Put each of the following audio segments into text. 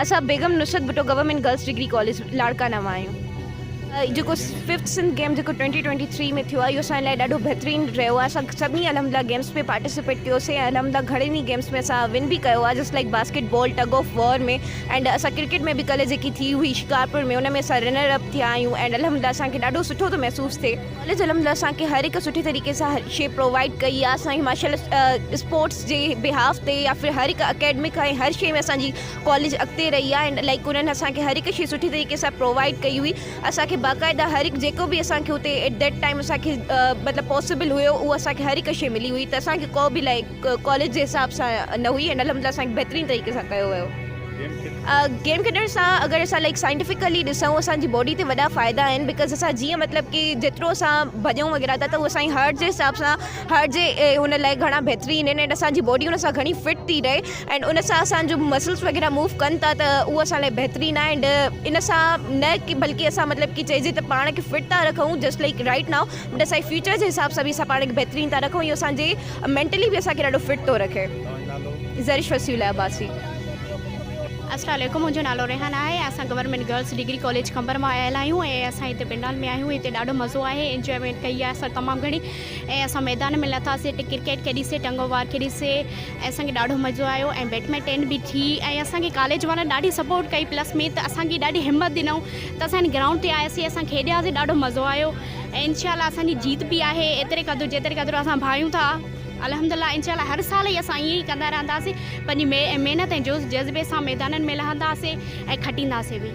اسان Begum Nusrat Bhutto government girls degree college Larkana مان آهيون. جيڪو ففٿ سنڌ گيم جيڪو 2023 ۾ ٿيو آهي اهو اسان لاء ڏاڍو بهترين رهيو آهي اسان سڀني الحمد لله گيمس ۾ پارٽيسپيٽ ڪيوسي ۽ الحمد لله گهڻين ئي گيمس ۾ اسان ون به ڪيو آهي just like basketball tug of war ۾ and اسان ڪرڪيٽ ۾ به ڪلهه جيڪي ٿي هئي شڪارپور ۾ ان ۾ اسان رنر اپ ٿيا آهيون اينڊ الحمد لله اسان کي ڏاڍو سٺو ٿو محسوس ٿئي. ڪاليج الحمد لله اسان کي هر هڪ سٺي طريقي سان هر شي پرووائيڊ ڪئي آهي اسان کي ماشاء الله اسپورٽس جي بهاف تي يا ڦر هر هڪ اڪيڊمڪ ۽ هر شي ۾ اسان جي ڪاليج اڳتي رهي آهي اينڊ لائيڪ انهن اسان کي هر هڪ شي سٺي طريقي سان پرووائيڊ ڪئي هئي اسان کي باقاعده هر هڪ جيڪو به اسان کي اتي ايٽ that time اسان کي مطلب پاسيبل هيو اهو اسان کي هر هڪ شي ملي هئي ته اسان کي ڪو به لائيڪ ڪاليج جي حساب سان نه هئي ۽ الحمد لله اسان کي بهترين طريقي سان ڪيو ويو. گيم کيڏڻ سان اگر اسان لائيڪ سائنٽيفڪلي ڏسون اسان جي باڊي تي وڏا فائدا آهن because اسان جيئن مطلب ڪي جيترو اسان ڀڄون وغيره ٿا ته اهو اسان جي هارٽ جي حساب سان هارٽ جي ان لاء گهڻا بهترين آهن ۽ اسان جي باڊي ان سان گهڻي فٽ ٿي رهي ۽ ان سان اسان جو مسلس وغيره موو ڪن ٿا ته اهو اسان لاء بهترين آهي اينڊ ان سان نه ڪي بلڪه اسان مطلب ڪي چئجي ته پاڻ کي فٽ ٿا رکون just like right now but اسان جي فيوچر جي حساب سان به اسان پاڻ کي بهترين ٿا رکون اهو اسان جي مينٽلي به اسان کي ڏاڍو فٽ ٿو رکي. زرش وسيع الله عباسي. السلام عليڪم منهنجو نالو ريحانه آهي اسان government girls degree college Qambar مان آيل آهيون ۽ اسان هتي پنڊال ۾ آهيون هتي ڏاڍو مزو آهي انجوائمينٽ ڪئي آهي اسان تمام گهڻي ۽ اسان ميدان ۾ لٿاسي ڪرڪيٽ کيڏي سي ٽنگ آف وار کيڏي سي ۽ اسان کي ڏاڍو مزو آيو ۽ بيڊمنٽن به ٿي ۽ اسان کي ڪاليج وارن ڏاڍي سپورٽ ڪئي پلس ۾ ته اسان کي ڏاڍي همت ڏنائون ته اسان هن گرائونڊ تي آياسي اسان کيڏياسي ڏاڍو مزو آيو ۽ انشاء الله اسان جي جيت به آهي ايتري قدر جيتري قدر اسان ڀايون ٿا الحمد الله انشاء الله هر سال ئي اسان ائين ئي ڪندا رهنداسين پنهنجي محنت ۽ جوش جذبي سان ميدانن ۾ لهنداسين ۽ کٽينداسين به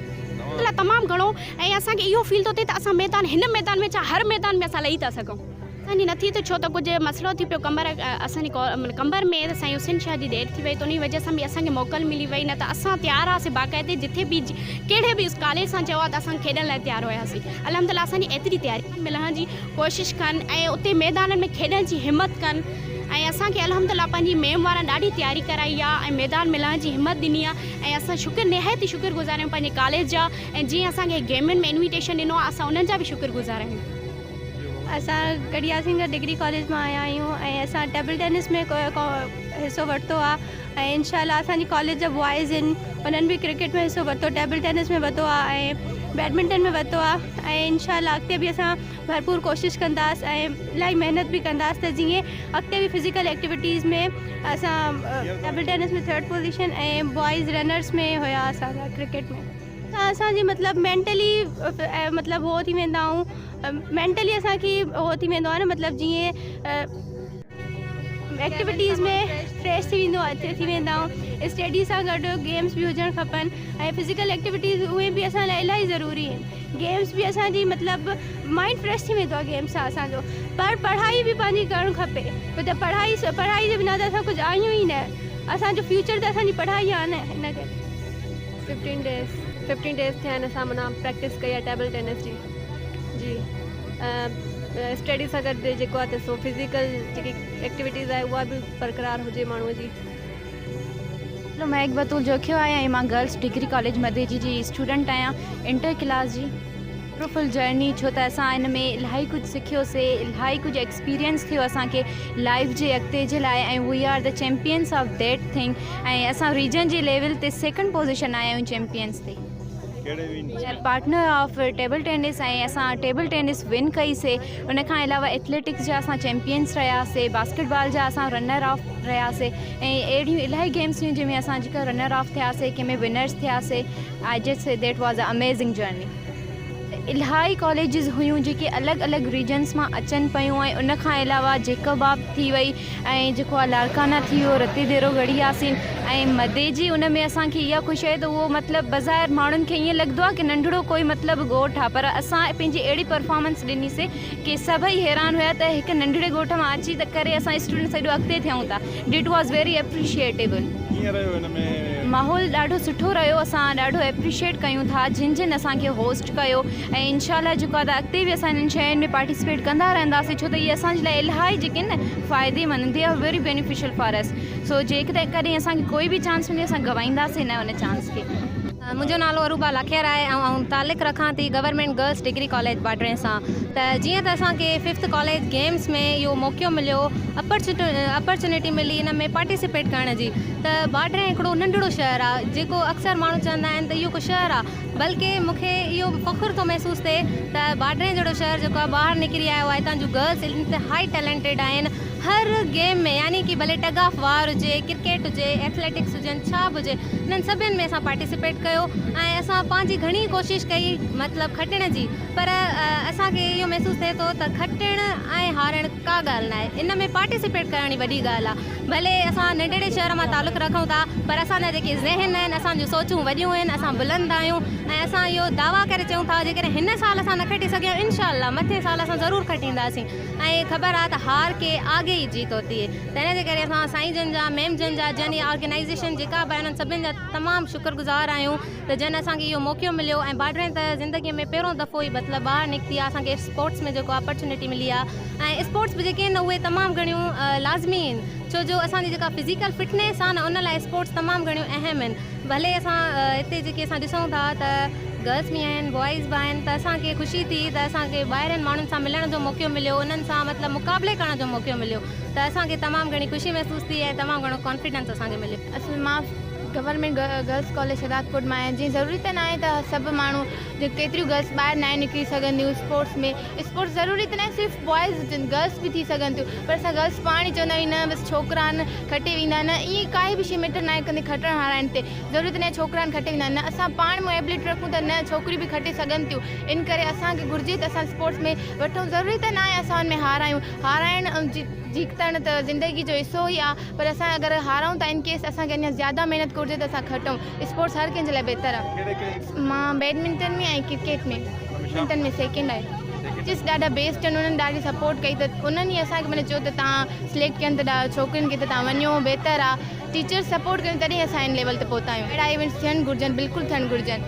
الله تمام گهڻو ۽ اسان کي اهو فيل ٿو ٿئي ته اسان ميدان هن ميدان ۾ ڇا هر ميدان ۾ اسان لهي ٿا سگهون. اسان جي نه ٿي ته ڇو ته ڪجهه مسئلو ٿي پيو قمبر اسان جي قمبر ۾ سائين حسين شاهه جي ڊيٿ ٿي وئي ته انهي وجه سان به اسان کي موڪل ملي وئي نه ته اسان تيار هئاسين باقاعدي جٿي به ڪهڙي به ڪاليج سان چيو آهي ته اسان کيڏڻ لاء تيار هياسين الحمد لله اسان جي ايتري تياري. ملڻ جي ڪوشش ڪن ۽ اتي ميدانن ۾ کيڏڻ جي همت ڪن ۽ اسان کي الحمد لله پنهنجي ميم وارن ڏاڍي تياري ڪرائي آهي ۽ ميدان ۾ لهڻ جي همت ڏني آهي ۽ اسان شڪر نهايت ئي شڪر گذار آهيون پنهنجي ڪاليج جا ۽ جنهن اسان کي گيمن ۾ انويٽيشن ڏنو آهي اسان انهن جا به شڪر گذار آهيون. اسان ڳڙهياسين ڊگري ڪاليج مان آيا آهيون ۽ اسان ٽيبل ٽينس ۾ حصو ورتو آهي ۽ انشاء الله اسان جي ڪاليج جا بوائز آهن انهن به ڪرڪيٽ ۾ حصو ورتو ٽيبل ٽينس ۾ ورتو آهي ۽ بيڊمنٽن ۾ ورتو آهي ۽ انشاء الله اڳتي به اسان ڀرپور ڪوشش ڪنداس ۽ الاهي محنت به ڪنداس ته جيئن اڳتي به فزيڪل ايڪٽيوٽيز ۾ اسان table tennis ۾ third position ۽ boys runners ۾ هيا اسان جا ڪرڪيٽ ۾ اسان جي مطلب مينٽلي مطلب هو ٿي ويندا آهيون مينٽلي اسانکي هو ٿي ويندو آهي نه مطلب جيئن ايڪٽيوٽيز ۾ فريش ٿي ويندو آهي ٿي ويندا آهيون اسٽڊي سان گڏ گيمس به هجڻ کپن ۽ فزيڪل ايڪٽيوٽيز اهي به اسان لاء الاهي ضروري آهن گيمس به اسان جي مطلب مائنڊ فريش ٿي ويندو آهي گيمس سان اسان جو پر پڙهائي به پنهنجي ڪرڻ کپي ڇو ته پڙهائي پڙهائي جي بنا ته اسان ڪجهه آهيون ئي نه اسان جو فيوچر ته اسان جي پڙهائي آهي نه ان ڪري. ففٽين ڊيز ففٽين ڊيز ٿيا آهن اسان معنيٰ پريڪٽس ڪئي آهي ٽيبل ٽينس جي جي اسٽڊي سان گڏ جيڪو آهي ته سو فزيڪل جيڪي ايڪٽيوٽيز آهي اها به برقرار هجي ماڻهو جي. هيلو مان ايڪ بتول جوکيو آهيان ۽ مان گرلس ڊگري ڪاليج مديجي جي اسٽوڊنٽ آهيان انٽر ڪلاس جي. فل جرني ڇو ته اسان ان ۾ الاهي ڪجهه سکيوسي الاهي ڪجهه ايڪسپيرينس ٿيو اسان کي لائف جي اڳتي جي لاء ۽ we are the champions of that thing ۽ اسان ريجن جي ليول تي سيڪنڊ پوزيشن آيا آهيون چيمپيئنس تي. پارٽنر آف ٽيبل ٽينس ۽ اسان ٽيبل ٽينس ون ڪئي سي ان کان علاوه ايٿليٽڪس جا اسان چيمپيئنس رهيا سي باسڪيٽ بال جا اسان رنر آف رهيا سي ۽ اهڙيون الاهي گيمس هيون جنهن ۾ اسان جيڪا رنر آف ٿيا سي ڪنهن ۾ ونرس ٿيا سي I just say that was a amazing journey. الاهي ڪاليجز هيون جيڪي الڳ الڳ ريجنس مان اچن پيون ۽ ان کان علاوه جيڪب آب ٿي وئي ۽ جيڪو آ لاڙڪانا ٿي ويو رتي ديرو ڳڙهي ياسين ۽ مدي جي ان ۾ اسان کي اها خوشي آهي ته اهو مطلب بظاهر ماڻهن کي ائين لڳندو آهي ڪي ننڍڙو ڪوئي مطلب ڳوٺ آ پر اسان پنهنجي اهڙي پرفارمنس ڏني سي ڪي سڀئي حيران هيا ته هڪ ننڍڙي ڳوٺ مان اچي ته ڪري اسان اسٽوڊنٽس ايڏو اڳتي ٿيون ٿا ڊيٽ واز ويري اپريشيئيٽيبل. ڪيئن رهيو هن ۾؟ ماحول ڏاڍو سٺو رهيو اسان ڏاڍو اپريشيئيٽ ڪيون ٿا جن جن اسان کي هوسٽ ڪيو ۽ انشاء الله جيڪو آهي ته اڳتي به اسان انهن شين ۾ پارٽيسپيٽ ڪندا رهنداسين ڇو ته اهي اسان جي لاء الاهي جيڪي آهن نه فائديمند they are very beneficial for us so جيڪڏهن ڪڏهن اسان کي ڪوئي به چانس ملي اسان گوائينداسين نه ان چانس کي. منهنجو نالو اروبا لاکير آهي ۽ آئون تعلق رکان ٿي گورنمينٽ گرلس ڊگري ڪاليج باڊرين سان ته جيئن ته اسان کي ففٿ ڪاليج گيمز ۾ اهو موقعو مليو اپرچونٽي ملي ان ۾ پارٽيسپيٽ ڪرڻ جي ته باڊرين هڪڙو ننڍڙو شهر آهي جيڪو اڪثر ماڻهو چوندا آهن ته اهو ڪو شهر آهي بلڪه مون کي اهو فخر ٿو محسوس ٿئي ته باڊرين جهڙو شهر جيڪو آهي ٻاهر نڪري آيو آهي هتان جون گرلس انتهائي ٽيلنٽيڊ آهن هر گيم ۾ يعني ڪي ڀلي ٽگ آف وار هجي، ڪرڪيٽ هجي، ايٿليٽڪس هجن ڇا به هجي انهن سڀن ۾ اسان پارٽيسپيٽ ڪيو ۽ اسان پنهنجي گهڻي ڪوشش ڪئي مطلب کٽڻ جي پر اسان کي اهو محسوس ٿئي ٿو ته کٽڻ ۽ هارڻ ڪا ڳالهه ناهي ان ۾ پارٽيسپيٽ ڪرڻ ئي وڏي ڳالهه آهي ڀلي اسان ننڍڙي شهر مان تعلق رکون ٿا پر اسان جا جيڪي ذهن آهن اسان جون سوچون وڏيون آهن اسان بلند آهيون ۽ اسان اهو دعويٰ ڪري چئون ٿا جيڪڏهن هن سال اسان نه کٽي سگهيا آهيون انشاء الله مٿين سال اسان ضرور کٽينداسين ۽ خبر آ ته هار ڪي آگي ئي جيت هوتي هي تنهن جي ڪري اسان سائين جن جا ميم جن جا جن هي آرگنائيزيشن جيڪا به آهن انهن سڀني جا تمام شڪر گذار آهيون ته جن اسان کي اهو موقعو مليو ۽ باڊرين ته زندگي ۾ پهريون دفعو ئي مطلب ٻاهر نڪتي آ اسان کي اسپورٽس ۾ جيڪو اپرچونٽي ملي آ ۽ اسپورٽس به جيڪي آهن اهي تمام گهڻيون لازمي آهن ڇو جو اسان جي جيڪا فزيڪل فٽنيس آ نه ان لاء اسپورٽس تمام گهڻيون اهم آهن ڀلي اسان هتي جيڪي اسان ڏسون ٿا ته گرلس به آهن بوائز به آهن ته اسان کي خوشي ٿي ته اسان کي ٻاهرين ماڻهن سان ملڻ جو موقعو مليو انهن سان مطلب مقابلي ڪرڻ جو موقعو مليو ته اسان کي تمام گهڻي خوشي محسوس ٿي ۽ تمام گهڻو ڪانفيڊنس اسان کي مليو. اصل مان گورنمينٽ گرلس ڪاليج شهدادڪوٽ مان آهيان جيئن ضروري ته ناهي ته سڀ ماڻهو ڪيتريون گرلس ٻاهر ناهن نڪري سگهنديون اسپورٽس ۾ اسپورٽس ضروري ته ناهي صرف بوائز هجن گرلس به ٿي سگهن ٿيون پر اسان گرلس پاڻ ئي چوندا آهيون نه بس ڇوڪرا آهن کٽي ويندا نه ائين ڪائي به شي ميٽر ناهي ڪندي کٽڻ هارائڻ تي ضروري ته ناهي ڇوڪرا آهن کٽي ويندا نه اسان پاڻ ۾ ايبلٽي رکون ته نه ڇوڪريون به کٽي سگهن ٿيون ان ڪري اسان کي گهرجي ته اسان اسپورٽس ۾ وٺون ضروري ته ناهي اسان ان ۾ هارايون هارائڻ ۽ جيتڻ ته زندگي جو حصو ئي آهي پر اسان اگر هارايون ٿا ان ڪيس اسان کي اڃا زياده محنت گهرجي ته اسان کٽون اسپورٽس هر ڪنهن جي لاء بهتر آهي. مان بيڊمنٽن ۾ ۽ ڪرڪيٽ ۾ بيڊمنٽن ۾ سيڪنڊ آئي ٽيچرس ڏاڍا بيسٽ آهن انهن ڏاڍي سپورٽ ڪئي ته انهن ئي اسان کي معنيٰ چيو ته توهان سليڪٽ ڪين ته ڇوڪرين کي ته توهان وڃو بهتر آهي ٽيچرس سپورٽ ڪيون تڏهن اسان ان ليول تي پهتا آهيون اهڙا ايونٽس ٿيڻ گهرجن بلڪل ٿيڻ گهرجن.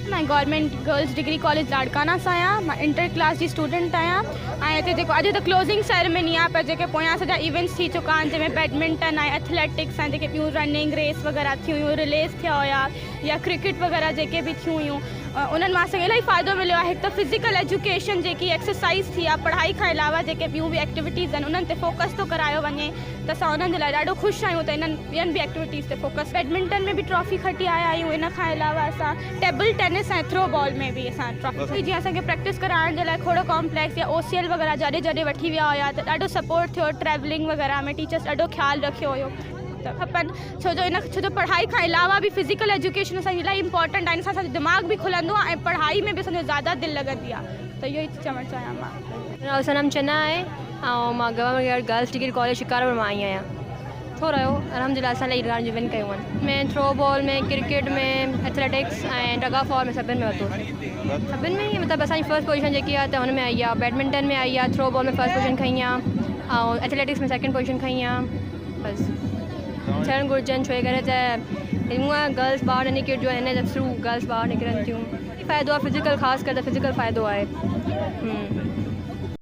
مان government girls degree college Larkana سان آهيان مان انٽر ڪلاس جي اسٽوڊنٽ آهيان ۽ هتي جيڪو اڄ ته ڪلوزنگ سيريمني آهي پر جيڪي پويان سڄا ايونٽس ٿي چڪا آهن جنهن ۾ بيڊمنٽن آهي ايٿليٽڪس آهن جيڪي ٻيون رننگ ريس وغيره ٿيون هيون رليز ٿيا هيا يا ڪرڪيٽ وغيره جيڪي به ٿيون هيون انهن مان اسان کي الاهي فائدو مليو آهي هڪ ته فزيڪل ايجوڪيشن جيڪي ايڪسرسائز ٿي آهي پڙهائي کان علاوه جيڪي ٻيون به ايڪٽيوٽيز آهن انهن تي فوڪس ٿو ڪرايو وڃي ته اسان انهن جي لاء ڏاڍو خوش آهيون ته انهن ٻين به ايڪٽيوٽيز تي فوڪس بيڊمنٽن ۾ به ٽرافي کٽي آيا آهيون ان کان علاوه اسان ٽيبل ٽينس ۽ ٿرو بال ۾ به اسان ٽرافي جيئن اسان کي پريڪٽس ڪرائڻ جي لاء کوڙو ڪامپليڪس يا او سي ايل وغيره جاڏي جاڏي وٺي ويا هيا ته ڏاڍو سپورٽ ٿيو ٽريولنگ وغيره ۾ ٽيچرس ڏاڍو خيال رکيو هيو ته کپن ڇو جو ان ڇو جو پڙهائي کان علاوه به فزيڪل ايجوڪيشن اسان جي الاهي امپورٽنٽ آهي ان سان اسان جو دماغ به کلندو آهي ۽ پڙهائي ۾ به اسان جو زياده دل لڳندي آهي ته اهو ئي چوڻ چاهيان مان. منهنجو نالو صنم چنا آهي ۽ مان government girls degree college Shikarpur مان آئي آهيان. سٺو رهيو الحمدلله اسان الاهي رانديون ون ڪيون آهن. ۾ Throw ball ۾ cricket ۾ athletics ۽ tug of war ۾ سڀن ۾ ورتو سڀن ۾ ئي مطلب اسان جي فرسٽ پوزيشن جيڪي آهي ته ان ۾ آئي آهي بيڊمنٽن ۾ آئي آهي ٿرو بال ۾ فرسٽ پوزيشن کنئي آهي ۽ ايٿليٽڪس ۾ سيڪنڊ پوزيشن کنئي آهي بس. ٿيڻ گهرجن ڇو جي ڪري ته هونئن گرلس ٻاهر نه نڪرنديون آهن هن جي ٿرو گرلس ٻاهر نڪرن ٿيون. فائدو آهي فزيڪل خاص ڪر ته فزيڪل فائدو آهي.